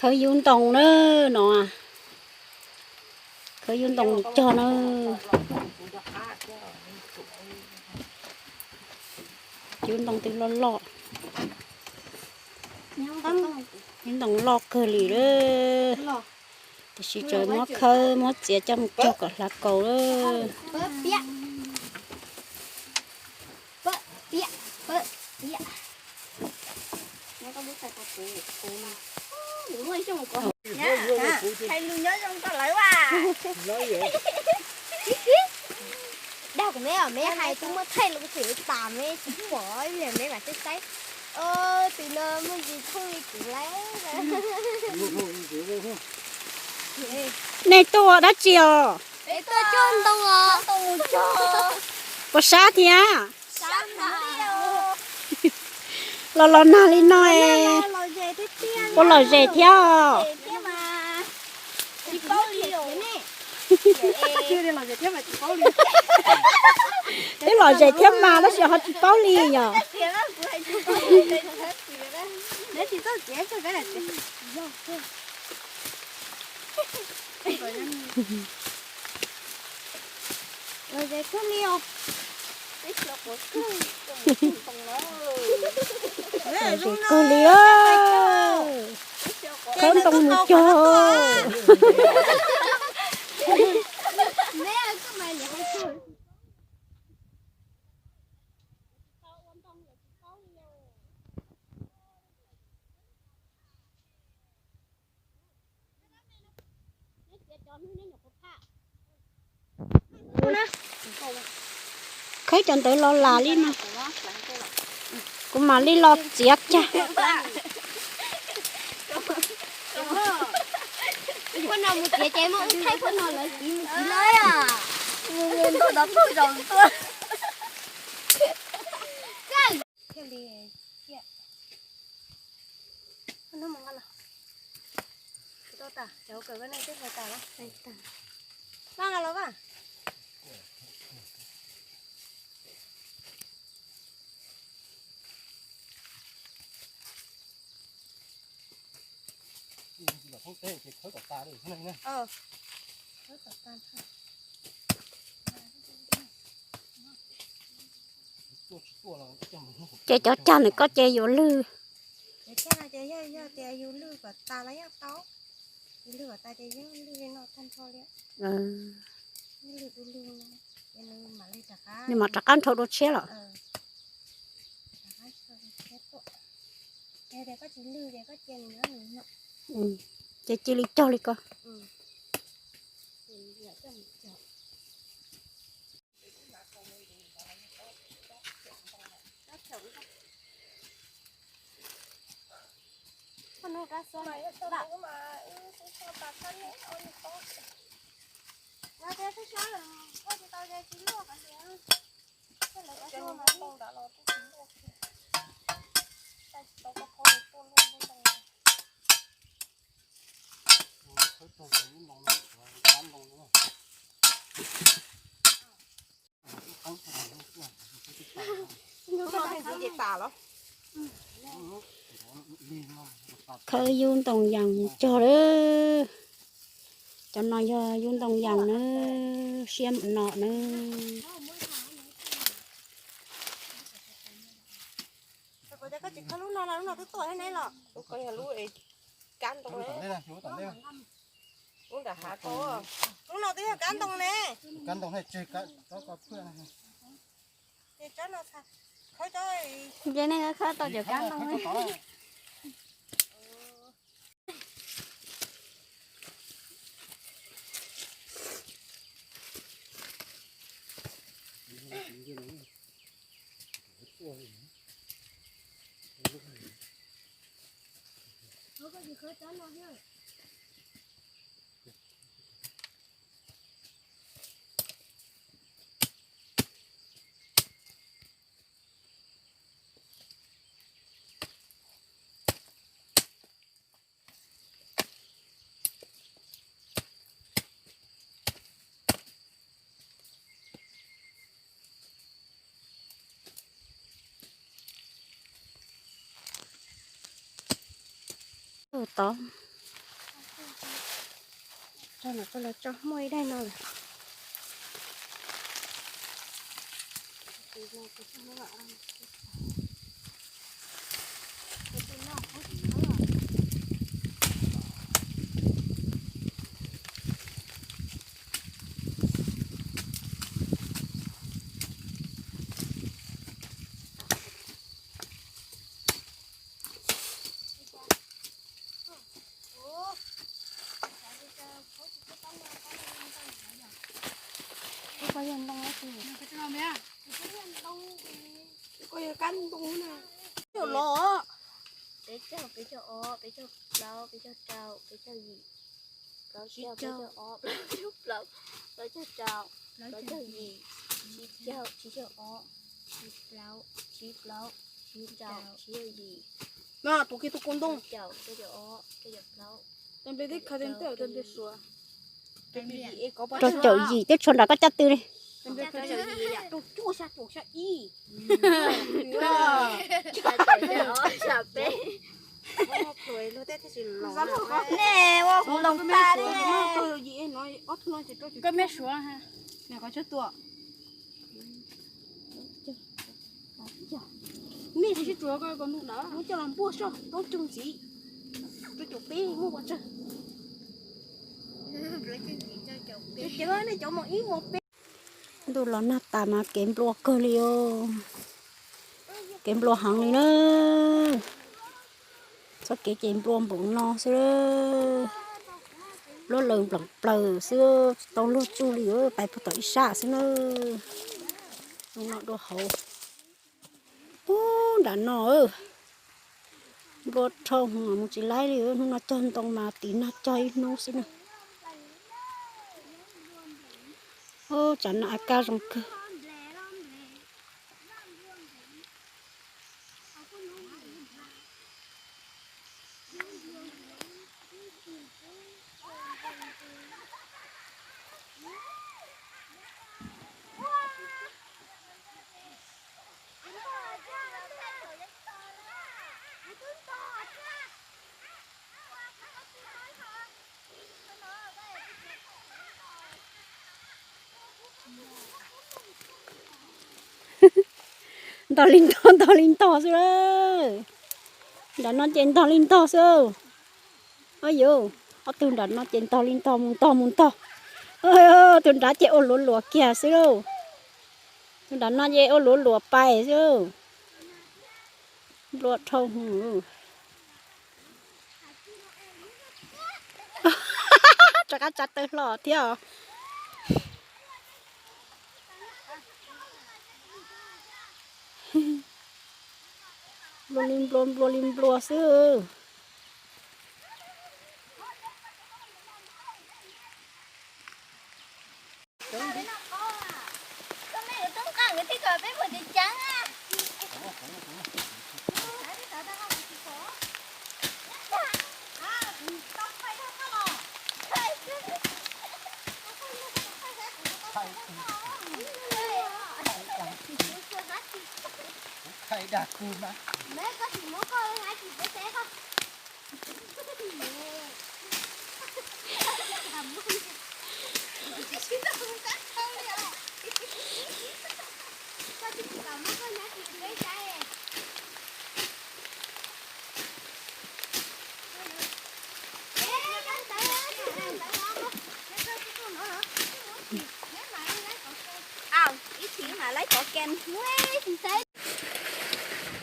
Khawb yub ntoo na no, khawb yub ntoo cog na. Yub ntoo twb loj loj, yub ntoo loj kawg li lawm. Tiam sis tseem muab khawb muab txiav coj mus cog kom hlav kaus lawm. Hais lus nyob zoo rau lawv as. Dag kuv me os, me hais kuv muaj thaij los kuv tseem tas me tsis pom li me mam saib saib. Tus no muaj ntsis thooj li kuv lawm. Nej tuaj ua dab tsi os? Tuaj cog ntoo os. Puas sab thiab? Los los nag li no es puas lom zem thiab os? Twb lom zem thiab mas tab sis ho tsis paub li yom. Los zem kawg li os. Los zem kawg li os. Khawb ntoo mus cog. Khawb cov ntawd los lam li no, kuv mam li los txiav cag. Phoj no mus txiav ces muaj ib thaij phoj no lawv txiv mus txiv lawm. Mus mus nto dov pug zaum tuaj. Ces cov cag ntawm koj ces yuav lwg. Nws mam rov qab nrhau dua tshiab los. Ces cia li cog li ko. Khawb yub ntoo yas cog lawm. Cov no yog yub ntoo yas na, siab mus no na. Koj tsis khawb lub no los lub no twb tuaj thiab ne los? Kab ntoo, lub nram hav ko. Lub no twb yog kab ntoo ne. Ces nej khawb tau cov kab ntoo. Tod, tso no, tso muaj ib daim no lawm. Peb caug, peb caug ob, peb caug plaub, peb caug rau, peb caug yim, plaub caug, peb caug ob, plaub caug plaub, plaub caug rau, plaub caug yim, tsib caug, tsib caug ob, tsib plaub, tsib rau, tsib caug yim, no tus kiag tus kaus ntoo, rau caum yim, twb tshuav nram koj caj tw li. Nej ua kuv loos tas li. Koj mej suav, nej sib tsuav, muab coj los npuaj soj toob coog ntxiv, rau caum peb muaj pov tseg. Ces nej cov mos ib mos peb. Ntuj los nag tas mas kev nplua kawg li os. Kev nplua heev li na. Txoj kev ces nplua npaum no xwb. Luaj laws npleem plaws xwb, tsis tau luag tsuj li, pais puag tom ib sab xwb na. Hnub no dua hauv. Ub, nram no nplua dhau, mus tsis laib li. Hnub no cog ntoo mas tiv nag cog ib hnub xwb na. Ub, tsam no a kaj zoo kawg. Ntog li ntog, ntog li ntog xwb. Nram no ces ntog li ntog xwb. Au yau, ob tug nram no ces ntog li ntog, mus ntog mus ntog. Tus nrad ces ua luav luav kiag xwb lauj. Tus nram no ces ua luav luav pais xwb. Nplua dhau hwv. Rov qab tsa taw hlo thiab os. Nplua li nplua, nplua li nplua xwb.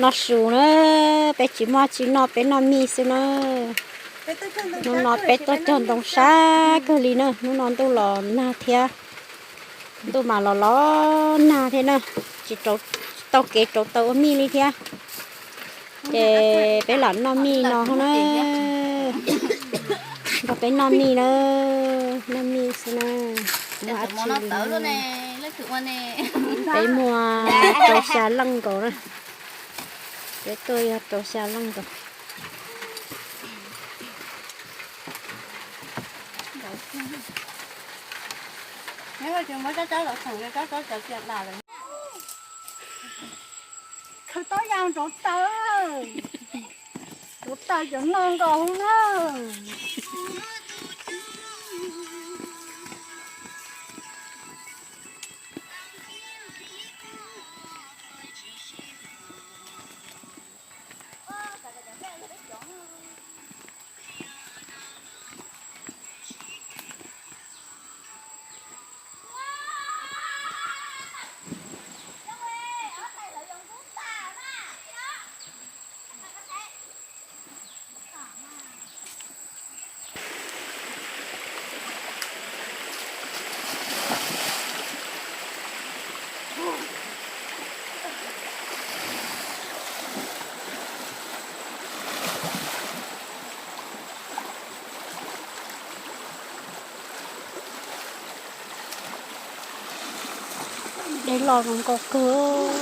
Noj su na, peb tsis muaj tsis noj, peb noj mij xwb na. Hnub no peb tuaj cog ntoo sab kawg li na, hnub no ntuj los nag thiab. Ntuj mas los los nag thiab na, tsis tau kev rauv taws ua mij li thiab. Ces peb lam noj mij no na, nrog peb noj mij na, noj mij xwb na. Peb muaj rau xya leej nkaus na, peb tuaj yog rau xya leej nkaus. Khaws tau ya nrov taw. Kuv tawg cov no nkaus na. Dej los zoo nkauj kawg.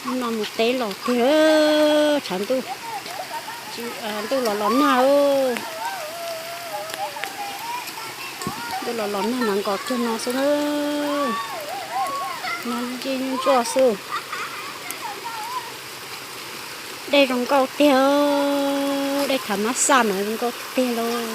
Hnub no mus teb los tiag, tshav ntuj, ntuj los los nag. Ntuj los los nag, hnav nkaus kiag no xwb na. Nag ntsuj ntsuaj xwb. Dej zoo nkauj tiag, dej thav mab xaj no zoo nkauj tiag lauj.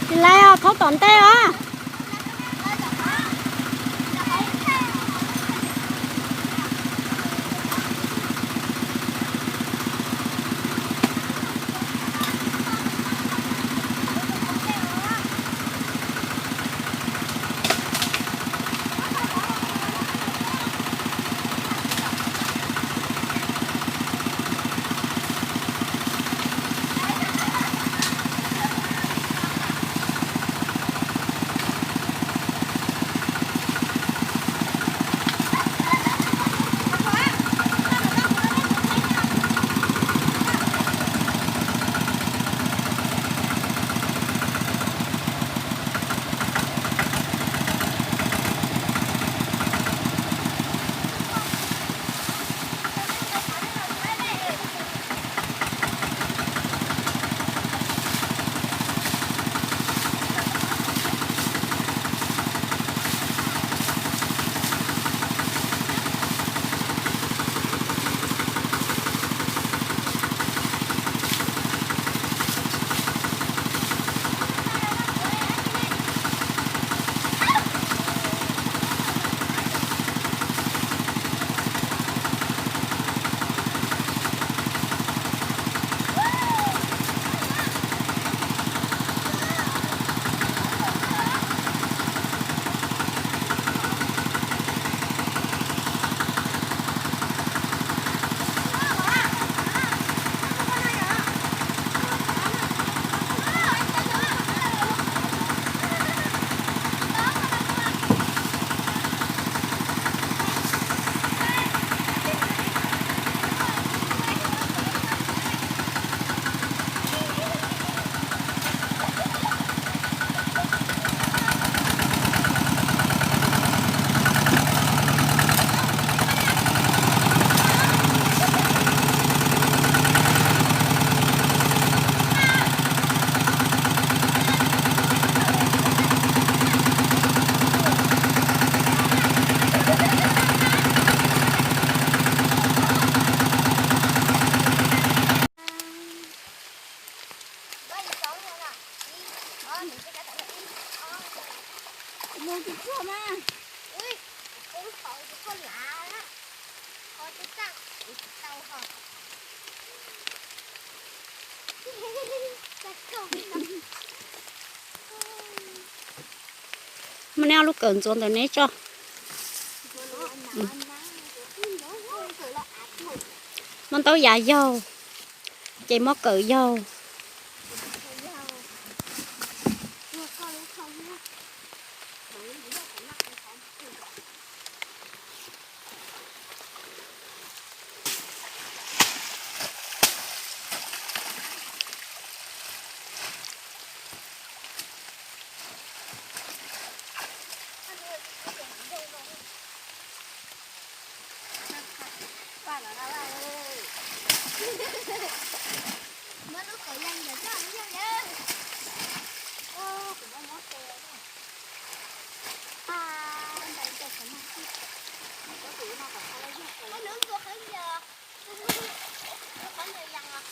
Tsis laiv os, thaub tom ntej os. Muab neb ob lub kawm ntxuav ntawm neb tso. Muab ntaub yav yaug, ces muab kawm yaug. Muab lub kawm yees ntawm noj yog yawg. Kuv muab muab tes. Lub ntxuav qhov yog, lub qhov yog yees os.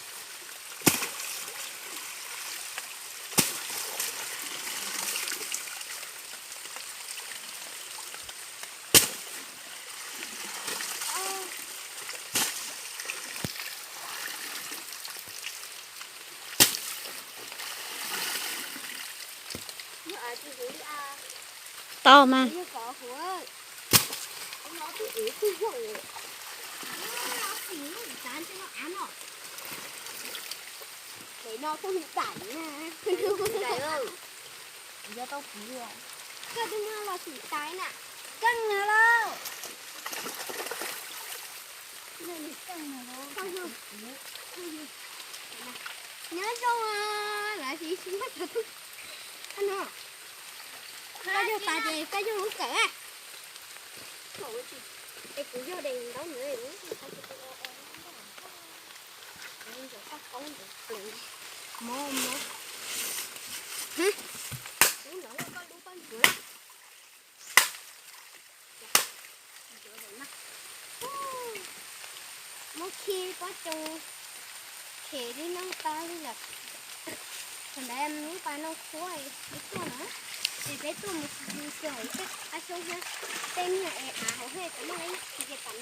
Tau mas. Koj twb muab los xim tais na, keej na lauj. Nyob zoo, lawv tsis muab tau tub. Koj yog tas ces koj yog lub kawm. Es kuv yog dees ntaub ntawd. Mob mob. Lub no yog koj lub pob ntsuav. Muab khi pob tsoo, khem li no tas li lawm. Thaum ntawd ib pas no khuab, peb tuaj na, ces peb tuaj mus tsis tsis tsis hauv tej qab xyoob thiab, tej niag es av hauv hej tsis muaj li, ces tam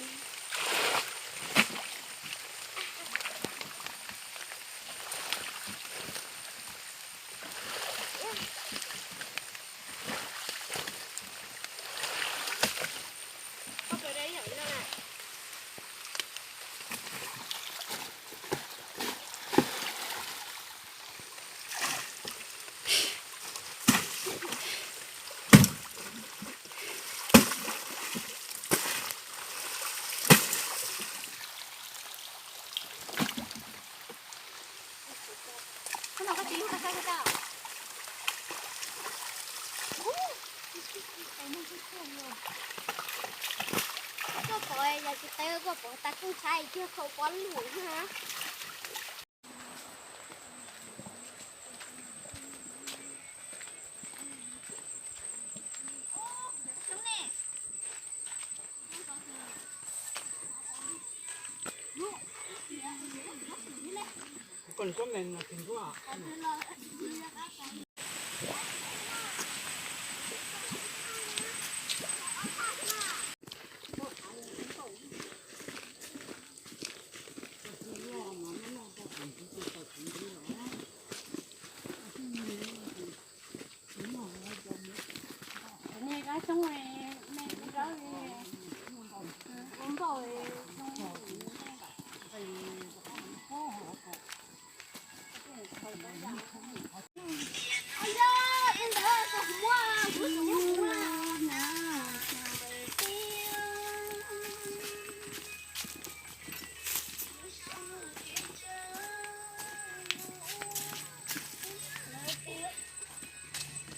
Koj pom yog tsis tau koj pom tas koj ntshai kiag khaus pob lus na.